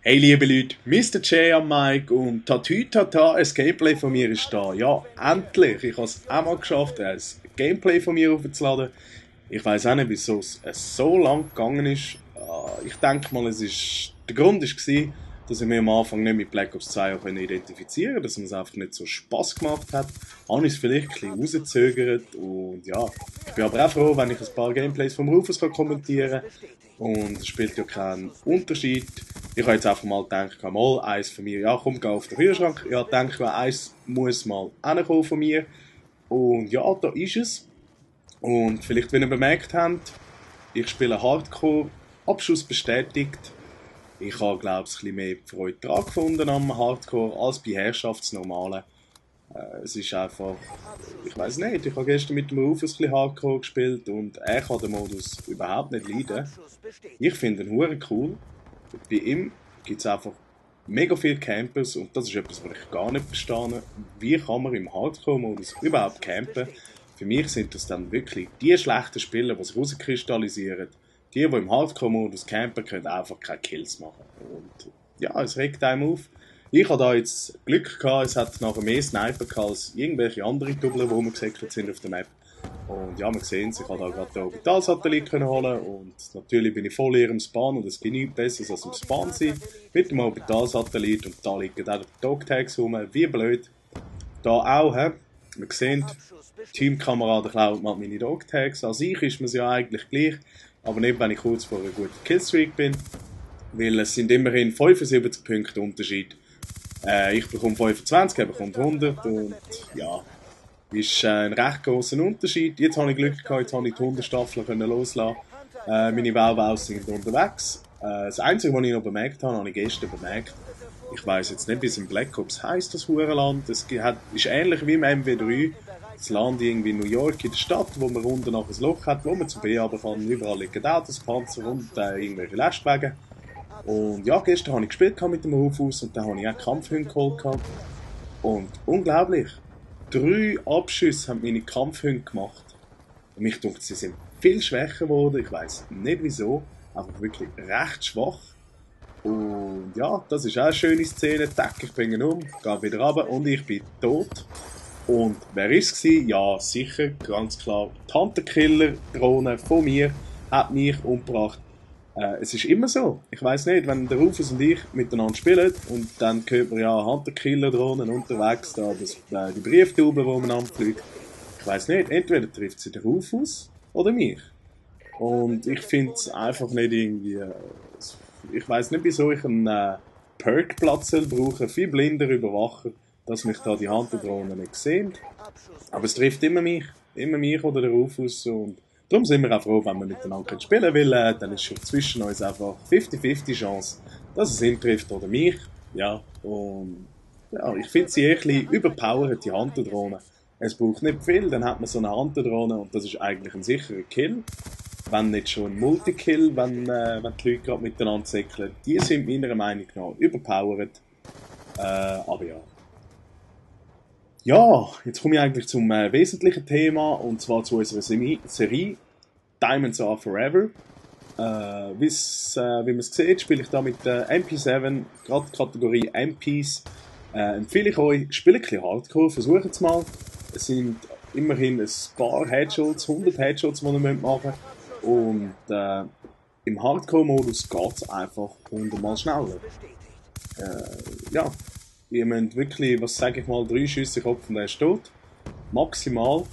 Hey liebe Leute, Mr. J am Mic und Tatütata, ein Gameplay von mir ist da. Ja, endlich! Ich habe es auch mal geschafft, ein Gameplay von mir aufzuladen. Ich weiß auch nicht, wieso es so lang gegangen ist. Ich denke mal, der Grund war, dass ich mich am Anfang nicht mit Black Ops 2 auch identifizieren konnte, dass mir es einfach nicht so Spass gemacht hat. Habe ich es vielleicht ein bisschen rausgezögert und ja, ich bin aber auch froh, wenn ich ein paar Gameplays vom Rufus kommentieren kann. Und es spielt ja keinen Unterschied. Ich habe jetzt einfach mal gedacht, mal eins von mir, ja komm, geh auf den Kühlschrank. Ja, denke, eins muss mal hinkommen von mir. Und ja, da ist es. Und vielleicht, wenn ihr bemerkt habt, ich spiele Hardcore, Abschluss bestätigt. Ich habe, glaube ich, ein bisschen mehr Freude daran gefunden am Hardcore als bei Herrschaftsnormalen. Es ist einfach, ich weiß nicht, ich habe gestern mit dem Rufus ein bisschen Hardcore gespielt und er kann den Modus überhaupt nicht leiden. Ich finde ihn hure cool. Bei ihm gibt es einfach mega viele Campers und das ist etwas, was ich gar nicht verstehe. Wie kann man im Hardcore-Modus überhaupt campen? Für mich sind das dann wirklich die schlechten Spieler, die sich rauskristallisieren. Die im Hardcore-Modus campen, können einfach keine Kills machen. Und ja, es regt einem auf. Ich hatte da jetzt Glück gehabt, es hat nachher mehr Sniper gehabt als irgendwelche andere Doubler, die rumgesäckelt sind auf der Map. Und ja, wir sehen es, ich konnte da gerade den Orbitalsatellit holen und natürlich bin ich voll in ihrem Spawn und es gibt nichts Besseres als im Spawn sein mit dem Orbitalsatellit und da liegen auch die Dogtags rum, wie blöd. Da auch, he? Wir sehen, Teamkameraden klauen mal meine Dogtags, an sich ist mir ja eigentlich gleich, aber nicht, wenn ich kurz vor einer guten Killstreak bin, weil es sind immerhin 75 Punkte Unterschied. Ich bekomme 25, er bekommt 100 und ja, ist ein recht grosser Unterschied. Jetzt habe ich Glück gehabt, jetzt habe ich die 100 Staffeln loslassen. Meine Wow-Wows sind unterwegs. Das Einzige, was ich noch bemerkt habe ich gestern bemerkt. Ich weiss jetzt nicht, wie es in Black Ops heisst, das Hurenland. Es ist ähnlich wie im MW3. Das Land irgendwie in New York, in der Stadt, wo man unten nach ein Loch hat, wo man zum B runter kann. Überall liegen Autos, Panzer und irgendwelche Lastwagen. Und ja, gestern habe ich gespielt mit dem Rufus und dann habe ich auch Kampfhunde geholt. Und unglaublich, 3 Abschüsse haben meine Kampfhunde gemacht. Und mich denkt, sie sind viel schwächer geworden. Ich weiss nicht wieso. Einfach wirklich recht schwach. Und ja, das ist auch eine schöne Szene. Tack, ich bringe ihn um, gehe wieder runter und ich bin tot. Und wer war es? Ja, sicher, ganz klar. Die Hunter-Killer-Drohne von mir hat mich umgebracht. Es ist immer so. Ich weiss nicht, wenn der Rufus und ich miteinander spielen und dann hört man ja Hunter-Killer-Drohnen unterwegs, die Brieftauben, die man anfliegt. Ich weiss nicht, entweder trifft sie den Rufus oder mich. Und ich finde es einfach nicht irgendwie. Ich weiss nicht, wieso ich einen Perk-Platz brauche, viel blinder Überwacher, dass mich da die Hunter-Drohnen nicht sehen. Aber es trifft immer mich oder den Rufus und darum sind wir auch froh, wenn wir miteinander spielen können, weil dann ist schon zwischen uns einfach 50-50 Chance, dass es ihn trifft oder mich. Ja, und ja, ich finde sie ein bisschen überpowered, die Hunterdrohnen. Es braucht nicht viel, dann hat man so eine Hunterdrohne und das ist eigentlich ein sicherer Kill. Wenn nicht schon ein Multikill, wenn die Leute gerade miteinander säckeln. Die sind meiner Meinung nach überpowered. Aber ja. Ja, jetzt komme ich eigentlich zum wesentlichen Thema und zwar zu unserer Serie Diamonds Are Forever. Wie man es sieht, spiele ich da mit MP7, gerade Kategorie MPs. Empfehle ich euch, spielt ein bisschen Hardcore, versucht es mal. Es sind immerhin ein paar Headshots, 100 Headshots, die ihr machen müsst. Und im Hardcore-Modus geht es einfach 100 Mal schneller. Ja, ihr müsst wirklich, was sage ich mal, 3 Schüsse in den Kopf und er ist tot. Maximal.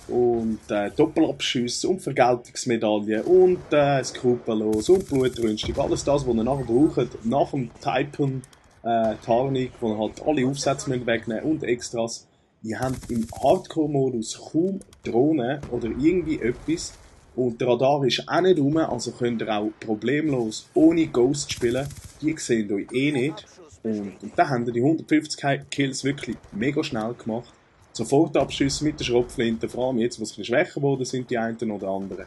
Und Doppelabschüsse und Vergeltungsmedaillen und skrupellos und blutrünstig. Alles das, was ihr nachher braucht, nach dem Typen Tarnung, wo ihr halt alle Aufsätze wegnehmen und Extras. Ihr habt im Hardcore-Modus kaum Drohnen oder irgendwie etwas. Und der Radar ist auch nicht rum, also könnt ihr auch problemlos ohne Ghost spielen. Die sehen euch eh nicht. Und dann haben die 150 Kills wirklich mega schnell gemacht. Sofortabschüsse mit der Schrotflinte, vor allem jetzt, wo es ein bisschen schwächer geworden sind, die einen oder anderen.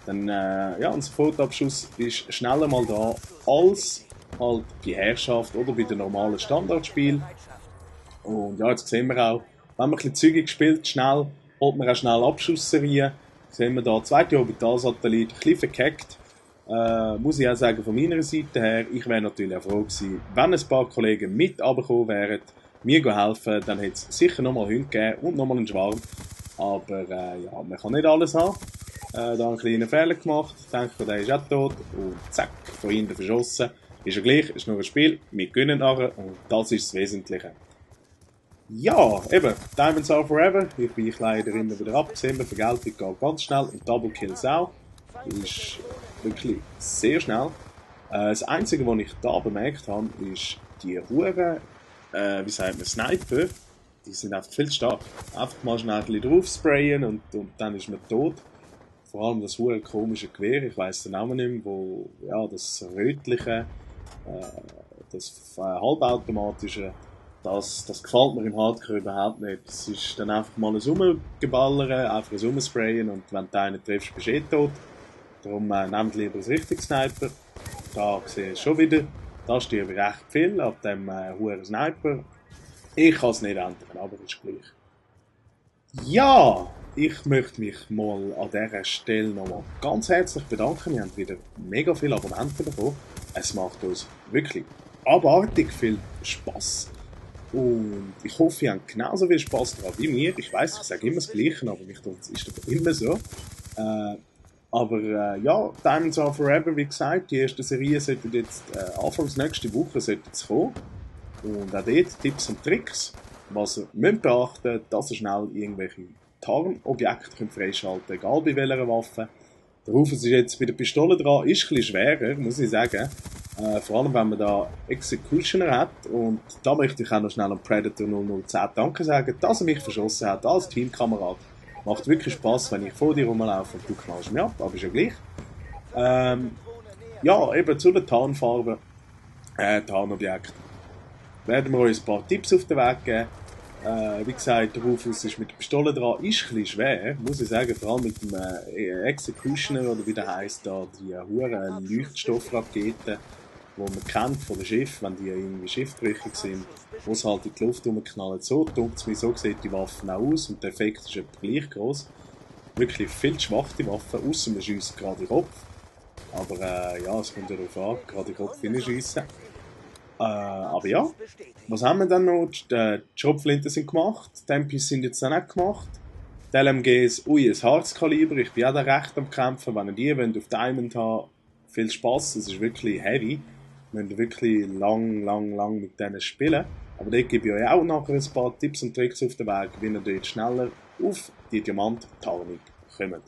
Dann, ja, ein Sofortabschuss ist schneller mal da, als halt bei Herrschaft oder bei dem normalen Standardspiel. Und ja, jetzt sehen wir auch, wenn man ein bisschen zügig spielt, schnell, holt man auch schnell Abschussserien. Sehen wir da, zweite Orbitalsatellit, ein bisschen verkackt. Muss ich auch sagen, von meiner Seite her, ich wäre natürlich auch froh gewesen, wenn ein paar Kollegen mit runtergekommen wären, mir helfen, dann hätte es sicher nochmal Hunde gegeben und nochmal einen Schwarm. Aber ja, man kann nicht alles haben. Da habe ich einen kleinen Fehler gemacht, denke, der ist auch tot und zack, von hinten verschossen. Ist ja gleich, ist nur ein Spiel, wir gewinnen nachher und das ist das Wesentliche. Ja, eben, Diamonds are forever. Ich bin leider immer wieder abgesehen. Vergeltung geht ganz schnell und Double Kills auch. Ist wirklich sehr schnell. Das Einzige, was ich da bemerkt habe, ist die Huren, wie sagt man, Sniper. Die sind einfach viel zu stark. Einfach mal schnell ein bisschen drauf sprayen und dann ist man tot. Vor allem das hure komische Gewehr, ich weiss den Namen nicht mehr, wo, ja, das rötliche, das halbautomatische, das gefällt mir im Hardcore überhaupt nicht. Es ist dann einfach mal ein Rumgeballern, einfach ein Rumsprayen und wenn du einen triffst, bist du eh tot. Darum nehmt lieber das richtige Sniper. Da sehe ich schon wieder, da stirbt recht viel ab dem huren Sniper. Ich kann es nicht ändern, aber es ist gleich. Ja, ich möchte mich mal an dieser Stelle nochmal ganz herzlich bedanken. Wir haben wieder mega viele Abonnenten bekommen. Es macht uns wirklich abartig viel Spass. Und ich hoffe, ihr habt genauso viel Spass daran wie mir. Ich weiss, ich sage immer das Gleiche, aber mich ist das immer so. Ja, Diamonds are forever, wie gesagt, die erste Serie sollte jetzt anfangs nächste Woche kommen. Und auch dort Tipps und Tricks. Was ihr müsst beachten, dass ihr schnell irgendwelche Tarnobjekte freischalten könnt, egal bei welcher Waffe. Der Hoffe ist jetzt bei der Pistole dran, ist ein bisschen schwerer, muss ich sagen. Vor allem, wenn man da Executioner hat. Und da möchte ich auch noch schnell an Predator 0010 Danke sagen, dass er mich verschossen hat als Teamkamerad. Macht wirklich Spass, wenn ich vor dir rumlaufe und du knallst mich ab, aber ist ja gleich. Ja, eben zu den Tarnfarben, Tarnobjekten. Werden wir euch ein paar Tipps auf den Weg geben. Wie gesagt, der Rufus ist mit der Pistole dran, ist ein bisschen schwer, muss ich sagen, vor allem mit dem Executioner, oder wie der heisst, da, die huren Leuchtstoffraketen, die man kennt von den Schiffen, wenn die irgendwie schiffbrüchig sind, wo sie halt in die Luft rumknallen. So dunkt mir, so sieht die Waffe auch aus und der Effekt ist etwa gleich gross. Wirklich viel zu schwach, die Waffe, ausser man schiesst gerade in den Kopf. Aber ja, es kommt ja darauf an, gerade in den Kopf hineinschiessen. Aber ja, was haben wir dann noch? Die Schrotflinten sind gemacht, die MPs sind jetzt dann auch gemacht. Die LMGs, ein Harzkaliber, ich bin auch da recht am Kämpfen, wenn ihr die wollt, auf Diamond haben, viel Spass, es ist wirklich heavy. Wir müssen wirklich lang mit denen spielen. Aber dort gebe ich euch auch nachher ein paar Tipps und Tricks auf den Weg, wie ihr dort schneller auf die Diamant-Tarnung kommt.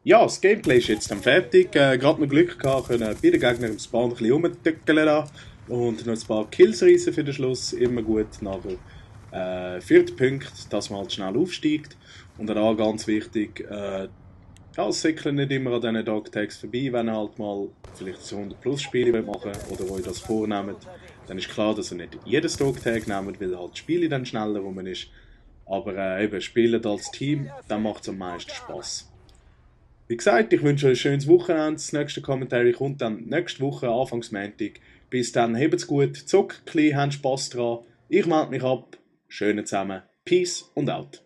Ja, das Gameplay ist jetzt dann fertig. Gerade noch Glück gehabt, können bei den Gegnern im Spawn ein bisschen rumtückeln lassen. Und noch ein paar Kills reissen für den Schluss. Immer gut nachher. Vierter Punkt, dass man halt schnell aufsteigt. Und dann auch ganz wichtig, ja, es säckelt nicht immer an diesen Dog-Tags vorbei, wenn ihr halt mal vielleicht so 100-Plus-Spiele machen wollt oder euch das vornehmt. Dann ist klar, dass ihr nicht jedes Dog-Tag nehmt, weil halt das Spiel dann schneller rum ist. Aber eben, spielt als Team, dann macht es am meisten Spass. Wie gesagt, ich wünsche euch ein schönes Wochenende. Das nächste Kommentar kommt dann nächste Woche, Anfangs Montag. Bis dann, habt's gut, zockt ein bisschen, habt Spass dran. Ich melde mich ab. Schönen zusammen. Peace und out.